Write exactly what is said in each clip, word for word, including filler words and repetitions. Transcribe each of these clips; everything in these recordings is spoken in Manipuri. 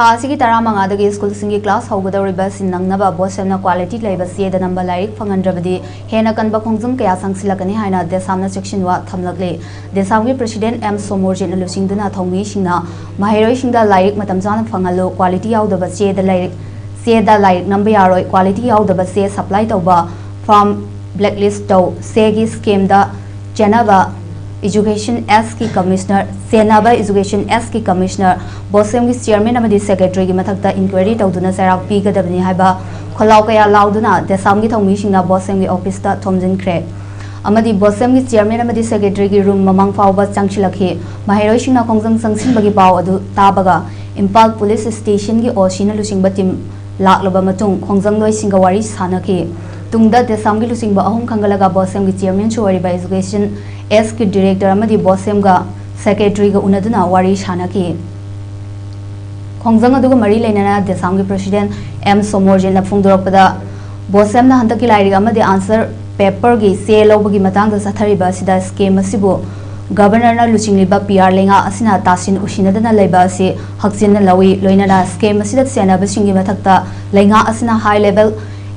ꯊꯥ ꯑꯁꯤꯒꯤ ꯇꯔꯥꯃꯉꯥꯗꯒꯤ ꯁ꯭ꯀꯨꯜꯁꯤꯡꯒꯤ ꯀ꯭ꯂꯥꯁ ꯍꯧꯒꯗꯧꯔꯤꯕꯁꯤ ꯅꯪꯅꯕ ꯕꯣꯁꯦꯝꯅ ꯀ꯭ꯋꯥꯂꯤꯇꯤ ꯂꯩꯕ ꯆꯦꯗ ꯅꯝꯕ ꯂꯥꯏꯔꯤꯛ ꯐꯪꯍꯟꯗ꯭ꯔꯕꯗꯤ ꯍꯦꯟꯅ ꯀꯟꯕ ꯈꯣꯡꯖꯪ ꯀꯌꯥ ꯆꯪꯁꯤꯜꯂꯛꯀꯅꯤ ꯍꯥꯏꯅ ꯗꯦꯁꯥꯝꯅ ꯆꯦꯛꯁꯤꯟꯋꯥ ꯊꯝꯂꯛꯂꯤ꯫ ꯗꯦꯁꯥꯝꯒꯤ ꯄ꯭ꯔꯁꯤꯗꯦꯟ ꯑꯦꯝ ꯁꯣꯃꯣꯔꯖꯤꯠꯅ ꯂꯨꯆꯤꯡꯗꯨꯅ ꯊꯧꯃꯤꯁꯤꯡꯅ ꯃꯍꯩꯔꯣꯏꯁꯤꯡꯗ ꯂꯥꯏꯔꯤꯛ ꯃꯇꯝ ꯆꯥꯅ ꯐꯪꯍꯜꯂꯨ, ꯀ꯭ꯋꯥꯂꯤꯇꯤ ꯌꯥꯎꯗꯕ ꯆꯦꯗ ꯂꯥꯏꯔꯤꯛ, ꯆꯦꯗ ꯂꯥꯏꯔꯤꯛ ꯅꯝꯕ ꯌꯥꯔꯣꯏ, ꯀ꯭ꯋꯥꯂꯤꯇꯤ ꯌꯥꯎꯗꯕ ꯆꯦ ꯁꯄ꯭ꯂꯥꯏ ꯇꯧꯕ, ꯐꯥꯔꯝ ꯕ꯭ꯂꯦꯛꯂꯤꯁ ꯇꯧ, ꯆꯦꯒꯤ ꯁ꯭ꯀꯦꯝꯗ ꯆꯦꯟꯅꯕ ꯏꯖꯨꯀꯦꯁꯟ ꯑꯦꯁꯀꯤ ꯀꯃꯤꯁꯅꯔ, ꯆꯦꯟꯅꯕ ꯏꯖꯨꯀꯦꯁꯟ ꯑꯦꯁꯀꯤ ꯀꯃꯤꯁꯅꯔ, ꯕꯣꯁꯦꯝꯒꯤ ꯆꯤꯌꯔꯃꯦꯟ ꯑꯃꯗꯤ ꯁꯦꯀ꯭ꯔꯦꯇꯔꯤꯒꯤ ꯃꯊꯛꯇ ꯏꯟꯀ꯭ꯋꯥꯏꯔꯤ ꯇꯧꯗꯨꯅ ꯆꯩꯔꯥꯛ ꯄꯤꯒꯗꯕꯅꯤ ꯍꯥꯏꯕ ꯈꯣꯜꯂꯥꯎ ꯀꯌꯥ ꯂꯥꯎꯗꯨꯅ ꯗꯦꯁꯥꯝꯒꯤ ꯊꯧꯃꯤꯁꯤꯡꯅ ꯕꯣꯁꯦꯝꯒꯤ ꯑꯣꯐꯤꯁꯇ ꯊꯣꯝꯖꯤꯟꯈ꯭ꯔꯦ꯫ ꯑꯃꯗꯤ ꯕꯣꯁꯦꯝꯒꯤ ꯆꯤꯌꯔꯃꯦꯟ ꯑꯃꯗꯤ ꯁꯦꯀ꯭ꯔꯦꯇꯔꯤꯒꯤ ꯔꯨꯝ ꯃꯃꯥꯡ ꯐꯥꯎꯕ ꯆꯪꯁꯤꯜꯂꯛꯈꯤ꯫ ꯃꯍꯩꯔꯣꯏꯁꯤꯡꯅ ꯈꯣꯡꯖꯪ ꯆꯪꯁꯤꯟꯕꯒꯤ ꯄꯥꯎ ꯑꯗꯨ ꯇꯥꯕꯒ ꯏꯝꯐꯥꯜ ꯄꯨꯂꯤꯁ ꯁ꯭ꯇꯦꯁꯟꯒꯤ ꯑꯣ ꯁꯤꯅ ꯂꯨꯆꯤꯡꯕ ꯇꯤꯝ ꯂꯥꯛꯂꯕ ꯃꯇꯨꯡ ꯈꯣꯡꯖꯪꯂꯣꯏꯁꯤꯡꯒ ꯋꯥꯔꯤ ꯁꯥꯅꯈꯤ꯫ ꯇꯨꯡꯗ ꯗꯦꯁꯥꯝꯒꯤ ꯂꯨꯆꯤꯡꯕ ꯑꯍꯨꯝ ꯈꯟꯒꯠꯂꯒ ꯕꯣꯁꯦꯝꯒꯤ ꯆꯤꯌꯔꯃꯦꯟꯁꯨ ꯑꯣꯏꯔꯤꯕ ꯏꯖꯨꯀꯦꯁꯟ ꯑꯦꯁꯀꯤ ꯗꯤꯔꯦꯛꯇꯔ ꯑꯃꯗꯤ ꯕꯣꯁꯦꯝꯒ ꯁꯦꯀ꯭ꯔꯦꯇꯔꯤꯒ ꯎꯅꯗꯨꯅ ꯋꯥꯔꯤ ꯁꯥꯅꯈꯤ꯫ ꯈꯣꯡꯖꯪ ꯑꯗꯨꯒ ꯃꯔꯤ ꯂꯩꯅꯅ ꯗꯦꯁꯥꯝꯒꯤ ꯄ꯭ꯔꯁꯤꯗꯦꯟ ꯑꯦꯝ ꯁꯣꯃꯣꯔꯖꯤꯠꯅ ꯐꯣꯡꯗꯣꯔꯛꯄꯗ, ꯕꯣꯁꯦꯝꯅ ꯍꯟꯗꯛꯀꯤ ꯂꯥꯏꯔꯤꯛ ꯑꯃꯗꯤ ꯑꯟꯁꯔ ꯄꯦꯄꯔꯒꯤ ꯆꯦ ꯂꯧꯕꯒꯤ ꯃꯇꯥꯡꯗ ꯆꯠꯊꯔꯤꯕ ꯑꯁꯤꯗ ꯁ꯭ꯀꯦꯝ ꯑꯁꯤꯕꯨ ꯒꯕꯔꯅꯔꯅ ꯂꯨꯆꯤꯡꯂꯤꯕ ꯄꯤ ꯑꯥꯔ ꯂꯩꯉꯥꯛ ꯑꯁꯤꯅ ꯇꯥꯁꯤꯟ ꯎꯁꯤꯟꯅꯗꯅ ꯂꯩꯕ ꯑꯁꯤ ꯍꯛꯆꯤꯟꯅ ꯂꯧꯏ꯫ ꯂꯣꯏꯅꯅ ꯁ꯭ꯀꯦꯝ ꯑꯁꯤꯗ ꯆꯦꯟꯅꯕꯁꯤꯡꯒꯤ ꯃꯊꯛꯇ ꯂꯩꯉꯥꯛ ꯑꯁꯤꯅ ꯍꯥꯏ ꯂꯦꯚꯦꯜ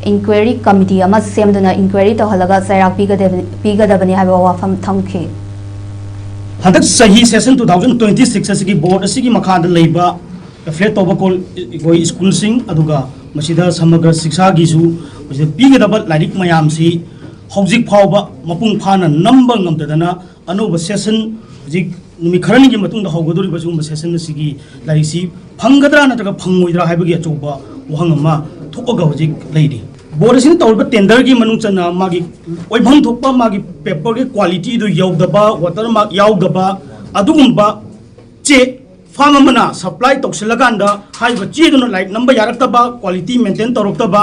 ꯏꯟꯀ꯭ꯋꯥꯏꯔꯤ ꯀꯃꯤꯇꯤ ꯑꯃ ꯁꯦꯝꯗꯨꯅ ꯏꯟꯀ꯭ꯋꯥꯏꯔꯤ ꯇꯧꯍꯜꯂꯒ ꯆꯩꯔꯥꯛ ꯄꯤꯒꯗꯕ-, ꯄꯤꯒꯗꯕꯅꯤ ꯍꯥꯏꯕ ꯋꯥꯐꯝ ꯊꯝꯈꯤ꯫ ꯍꯟꯗꯛ ꯆꯍꯤ session two thousand twenty six ꯑꯁꯤꯒꯤ ꯕꯣꯔꯗ ꯑꯁꯤꯒꯤ ꯃꯈꯥꯗ ꯂꯩꯕ ꯑꯦꯐꯤꯂꯦꯠ ꯇꯧꯕ ꯀꯣꯜ-, ꯑꯩꯈꯣꯏ ꯁ꯭ꯀꯨꯜꯁꯤꯡ, ꯑꯗꯨꯒ ꯃꯁꯤꯗ ꯁꯃꯒ꯭ꯔ ꯁꯤꯛꯁꯥꯒꯤꯁꯨ ꯃꯁꯤꯗ ꯄꯤꯒꯗꯕ ꯂꯥꯏꯔꯤꯛ ꯃꯌꯥꯝꯁꯤ ꯍꯧꯖꯤꯛ ꯐꯥꯎꯕ ꯃꯄꯨꯡ ꯐꯥꯅ ꯅꯝꯕ ꯉꯝꯗꯗꯅ ꯑꯅꯧꯕ ꯁꯦꯁꯟ, ꯍꯧꯖꯤꯛ ꯅꯨꯃꯤꯠ ꯈꯔꯅꯤꯒꯤ ꯃꯇꯨꯡꯗ ꯍꯧꯒꯗꯧꯔꯤꯕ ꯁꯤꯒꯨꯝꯕ ꯁꯦꯁꯟ ꯑꯁꯤꯒꯤ ꯂꯥꯏꯔꯤꯛꯁꯤ ꯐꯪꯒꯗ꯭ꯔꯥ ꯅꯠꯇ꯭ꯔꯒ ꯐꯪꯉꯣꯏꯗ꯭ꯔꯥ ꯍꯥꯏꯕꯒꯤ ꯑꯆꯧꯕ ꯋꯥꯍꯪ ꯑꯃ ꯊꯣꯛꯑꯒ ꯍꯧꯖꯤꯛ ꯂꯩꯔꯤ꯫ ꯕꯣꯔꯗ ꯑꯁꯤꯅ ꯇꯧꯔꯤꯕ ꯇꯦꯟꯗꯔꯒꯤ ꯃꯅꯨꯡ ꯆꯟꯅ ꯃꯥꯒꯤ ꯑꯣꯏꯐꯝ ꯊꯣꯛꯄ ꯃꯥꯒꯤ ꯄꯦꯄꯔꯒꯤ ꯀ꯭ꯋꯥꯂꯤꯇꯤꯗꯨ ꯌꯧꯗꯕ, ꯋꯥꯇꯔ ꯃꯥꯔꯛ ꯌꯥꯎꯗꯕ, ꯑꯗꯨꯒꯨꯝꯕ ꯆꯦ ꯐꯥꯔꯝ ꯑꯃꯅ ꯁꯄ꯭ꯂꯥꯏ ꯇꯧꯁꯤꯜꯂꯀꯥꯟꯗ ꯍꯥꯏꯔꯤꯕ ꯆꯦꯗꯨꯅ ꯂꯥꯏꯔꯤꯛ ꯅꯝꯕ ꯌꯥꯔꯛꯇꯕ, ꯀ꯭ꯋꯥꯂꯤꯇꯤ ꯃꯦꯟꯇꯦꯟ ꯇꯧꯔꯛꯇꯕ,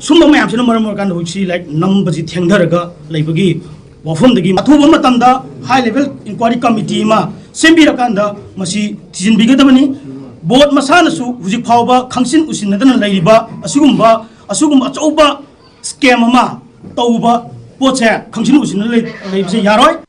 ꯁꯨꯝꯕ ꯃꯌꯥꯝꯁꯤꯅ ꯃꯔꯝ ꯑꯣꯏꯔꯀꯥꯟꯗ ꯍꯧꯖꯤꯛꯁꯤ ꯂꯥꯏꯔꯤꯛ ꯅꯝꯕꯁꯤ ꯊꯦꯡꯊꯔꯒ ꯂꯩꯕꯒꯤ ꯋꯥꯐꯝꯗꯒꯤ ꯑꯊꯨꯕ ꯃꯇꯝꯗ ꯍꯥꯏ ꯂꯦꯚꯦꯜ ꯏꯟꯀ꯭ꯋꯥꯏꯔꯤ ꯀꯃꯤꯇꯤ ꯑꯃ ꯁꯦꯝꯕꯤꯔꯀꯥꯟꯗ ꯃꯁꯤ ꯊꯤꯖꯤꯟꯕꯤꯒꯗꯕꯅꯤ꯫ ꯕꯣꯔꯗ ꯃꯁꯥꯅꯁꯨ ꯍꯧꯖꯤꯛ ꯐꯥꯎꯕ ꯈꯪꯁꯤꯟ ꯎꯁꯤꯟꯅꯗꯅ ꯂꯩꯔꯤꯕ ꯑꯁꯤꯒꯨꯝꯕ, ꯑꯁꯤꯒꯨꯝꯕ ꯑꯆꯧꯕ ꯁ꯭ꯀꯦꯝ ꯑꯃ ꯇꯧꯕ ꯄꯣꯠꯁꯦ ꯈꯪꯁꯤꯟ ꯎꯁꯤꯟꯅ ꯂꯩ-, ꯂꯩꯕꯁꯦ ꯌꯥꯔꯣꯏ꯫